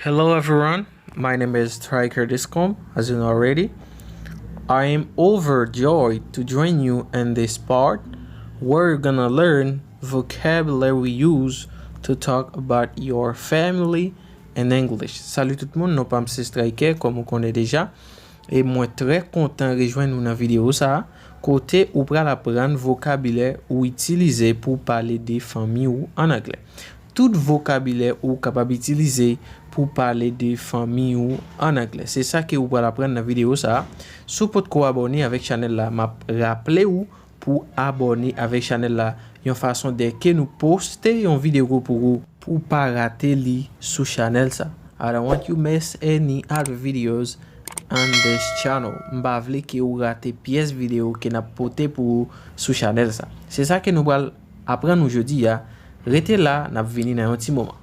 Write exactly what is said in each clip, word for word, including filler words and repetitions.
Hello everyone, my name is Striker Discom, as you know already. I am overjoyed to join you in this part where you're gonna learn vocabulary we use to talk about your family in English. Salut tout moun, non pa m se Striker, kòm ou konnen deja. E mwen trè kontan rejwenn ou nan videyo sa a, kote ou pral aprann vokabilè ou itilize pou pale de fanmi ou an anglè. Tout vokabilè ou kapab itilize pou pale de fanmi ou an anglè. Se sa ke ou pral aprann nan videyo sa a. Si w potko abòne avèk chanèl la, m ap raple w pou abòne avèk chanèl la, yon fason dè ke nou poste yon videyo pou ou, pou w pa rate li sou chanèl sa. I don't want you miss any other videos on this channel. M pa vle ke ou rate pyès videyo ke n ap pote pou ou sou chanèl sa. Se sa ke nou pral aprann ou jodi a. Rete la, n ap vini nan yon ti moman.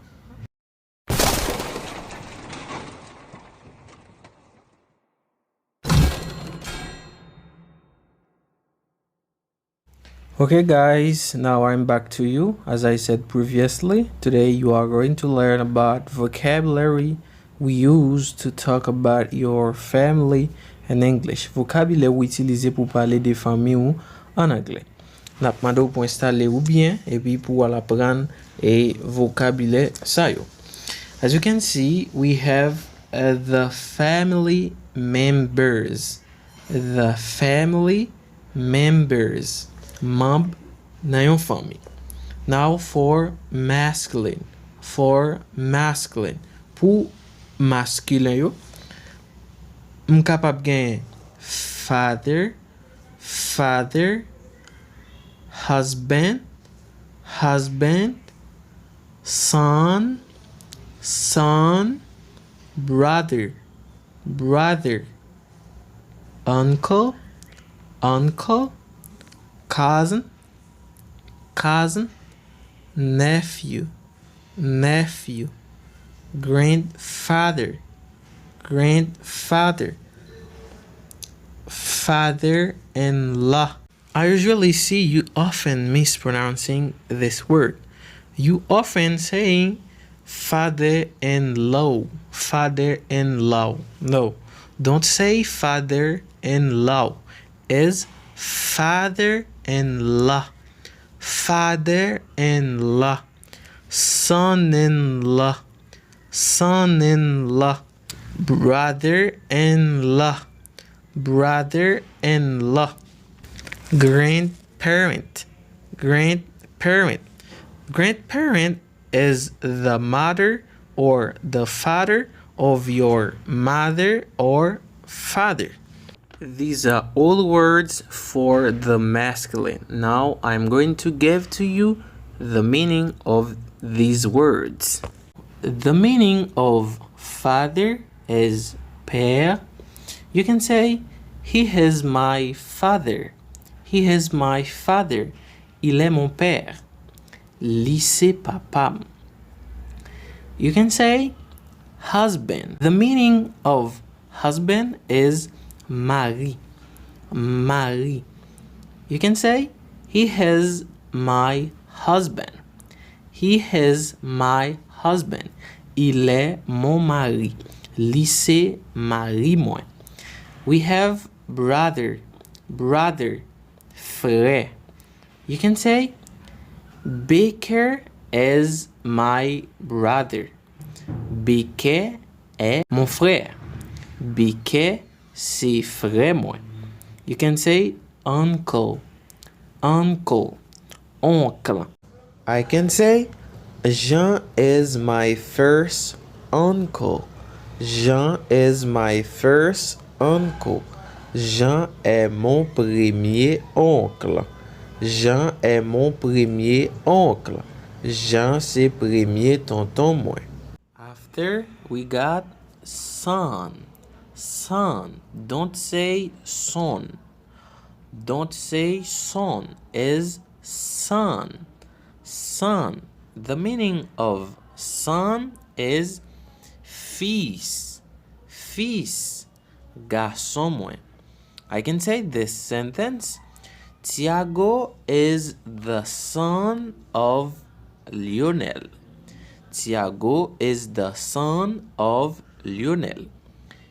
Okay, guys, now I'm back to you. As I said previously, today you are going to learn about vocabulary we use to talk about your family in English. Vokabilè ou itilize pou pale de fanmi ou an anglè. N ap mande w pou w enstale w byen epi pou w al aprann e vokabilè sa yo. As you can see, we have uh, the family members. The family members. Manm nan yon fanmi. Now for masculine. For masculine. Pou maskilen yo, m kapab gen father, father, husband, husband, son, son, brother, brother, uncle, uncle, cousin, cousin, nephew, nephew, grandfather, grandfather, father-in-law. I usually see you often mispronouncing this word. You often saying father-in-law, father-in-law. No, don't say father-in-law. Is father-in-law, father-in-law, son-in-law, son-in-law, brother-in-law, brother-in-law, grandparent, grandparent, grandparent is the mother or the father of your mother or father. These are all words for the masculine. Now I'm going to give to you the meaning of these words. The meaning of father is père. You can say, he is my father. He is my father. Il est mon père. Li se papa m. You can say husband. The meaning of husband is mari. Mari. You can say, he is my husband. He is my husband. Il est mon mari. Li se mari mwen. We have brother. Brother. Frè. You can say, Baker is my brother. Baker est mon frère. Baker se frè mwen. You can say, uncle. Uncle. Oncle. I can say, Jean is my first uncle. Jean is my first uncle. Jean est mon premier oncle. Jean est mon premier oncle. Jean se premye tonton mwen. After, we got son. Son. Don't say son. Don't say son. Is son. Son. The meaning of son is fils. Fils. Gason mwen. I can say this sentence. Tiago is the son of Lionel. Tiago is the son of Lionel.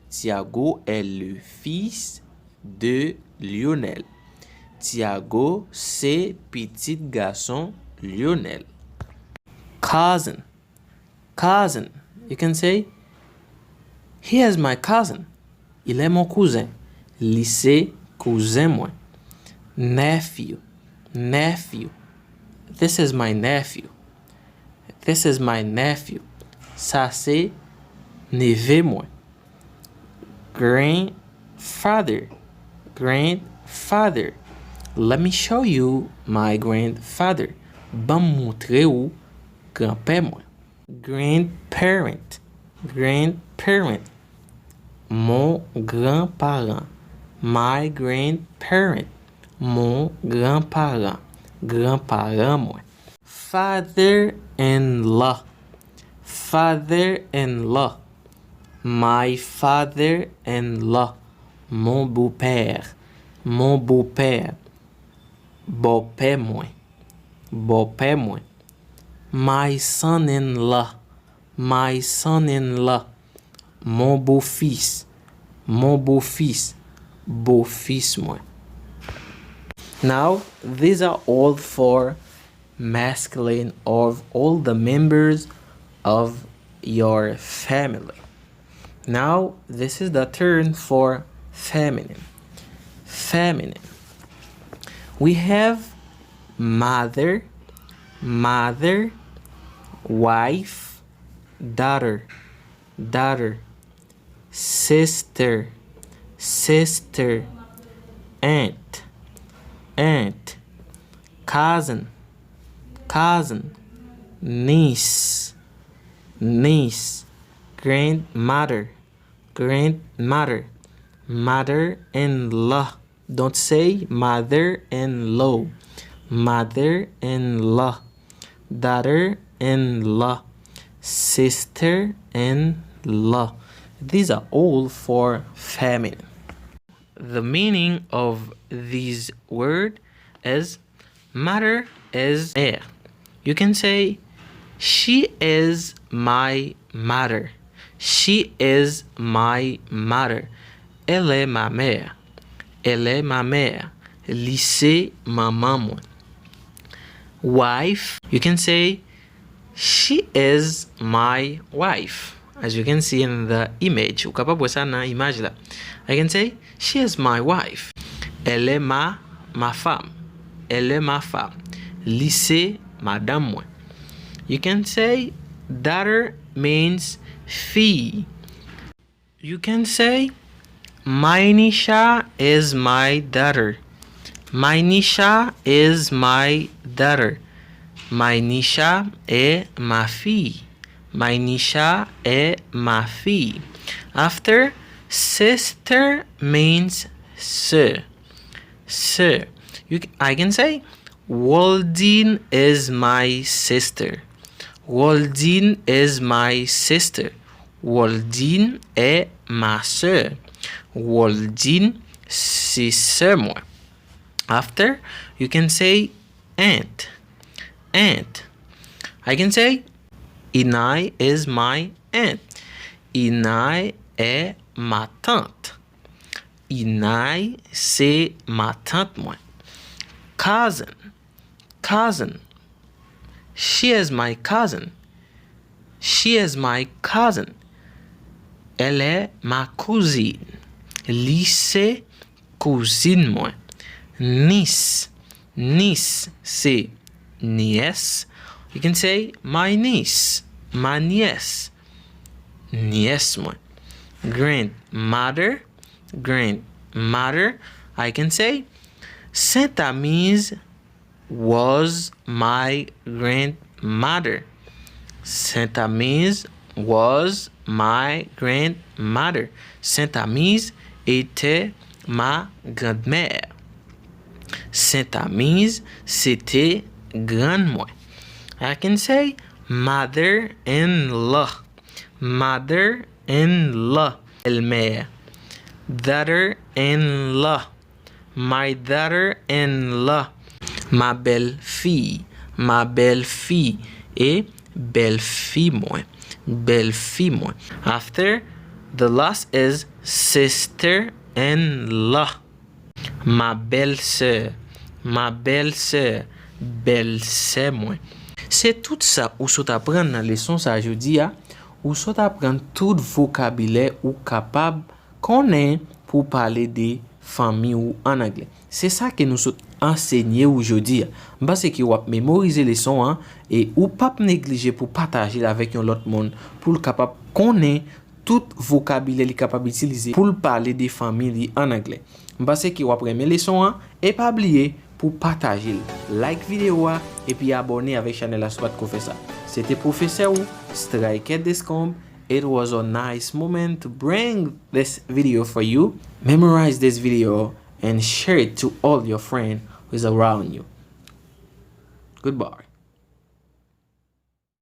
Tiago est le fils de Lionel. Tiago se pitit gason Lionel. Cousin. Cousin. You can say, "He is my cousin." Il est mon cousin. Li se kouzen mwen. Nephew. Nephew. This is my nephew. This is my nephew. Sa se neve mwen. Grandfather. Grandfather. Let me show you my grandfather. Ban m montre w granpè mwen. Grandparent. Grandparent. Mon granparan. My grandparent. Mon granparan. Granparan mwen. Father-in-law. Father-in-law. My father-in-law. Mon beau-père. Mon beau-père. Bòpè mwen. Bòpè mwen. My son-in-law. My son-in-law. Mon beau-fils. Mon beau-fils. Bofis mwen. Now, these are all for masculine of all the members of your family. Now, this is the turn for feminine. Feminine. We have mother, mother, wife, daughter, daughter, sister, sister, aunt, aunt, cousin, cousin, niece, niece, grandmother, grandmother, mother-in-law. Don't say mother-in-law. Mother-in-law. Daughter-in-law. Sister-in-law. These are all for feminine. The meaning of these words is mother is mère. You can say, "She is my mother." She is my mother. Elle est ma mère. Elle est ma mère. Li se manman mwen. Wife, you can say, "She is my wife." As you can see in the image. Ou kapab wè sa nan imaj la. I can say, "She is my wife." Elle est ma, ma femme. Elle est ma femme. Li se madanm mwen. You can say, "Daughter" means fille. You can say, "My Nisha is my daughter." My Nisha is my daughter. My Nisha est ma fille. My Nisha est ma fille. After, sister means sœur. Sœur. You, I can say, "Waldine is my sister." Waldine is my sister. Waldine est ma sœur. Waldine se sè mwen. After, you can say aunt. Aunt. I can say, "Inai is my aunt." Inai est ma tante. Inai se matant mwen. Cousin. Cousin. She is my cousin. She is my cousin. Elle est ma cousine. Li se kouzin mwen. Niece. Niece se nièce. You can say, "My niece." Ma nièce. Nièce mwen. Grandmother. Grandmother. I can say, "Saint Amiz was my grandmother." Saint Amiz was my grandmother. Saint Amiz était ma grand-mère. Saint Amiz se te grann mwen. I can say, "Mother-in-law." Mother-in-law. Belle-mère. Daughter-in-law. My daughter-in-law. Ma belle-fille. Ma belle-fille. E bèlfi mwen, bèlfi mwen. After, the last is sister-in-law. Ma belle-sœur, ma belle-sœur, bèlsè mwen. Se tout sa ou sot aprann nan leson sa jodi a. Ou sot aprann tout vokabilè ou kapab konnen pou pale de fanmi ou an anglè. Se sa ke nou sot ansenye ou jodi a. M panse ke w ap memorize leson an e ou p ap neglije pou pataje l avèk yon lòt moun pou l kapab konnen tout vokabilè li kapab itilize pou l pale de fanmi li an anglè. M panse ke w ap renmen leson an e pa bliye pou pataje l, like videyo a epi abòne avèk chanèl la si w pa t ko fè sa. Se te pwofesè ou, Striker Descombes. It was a nice moment to bring this video for you. Memorize this video and share it to all your friends who is around you. Goodbye.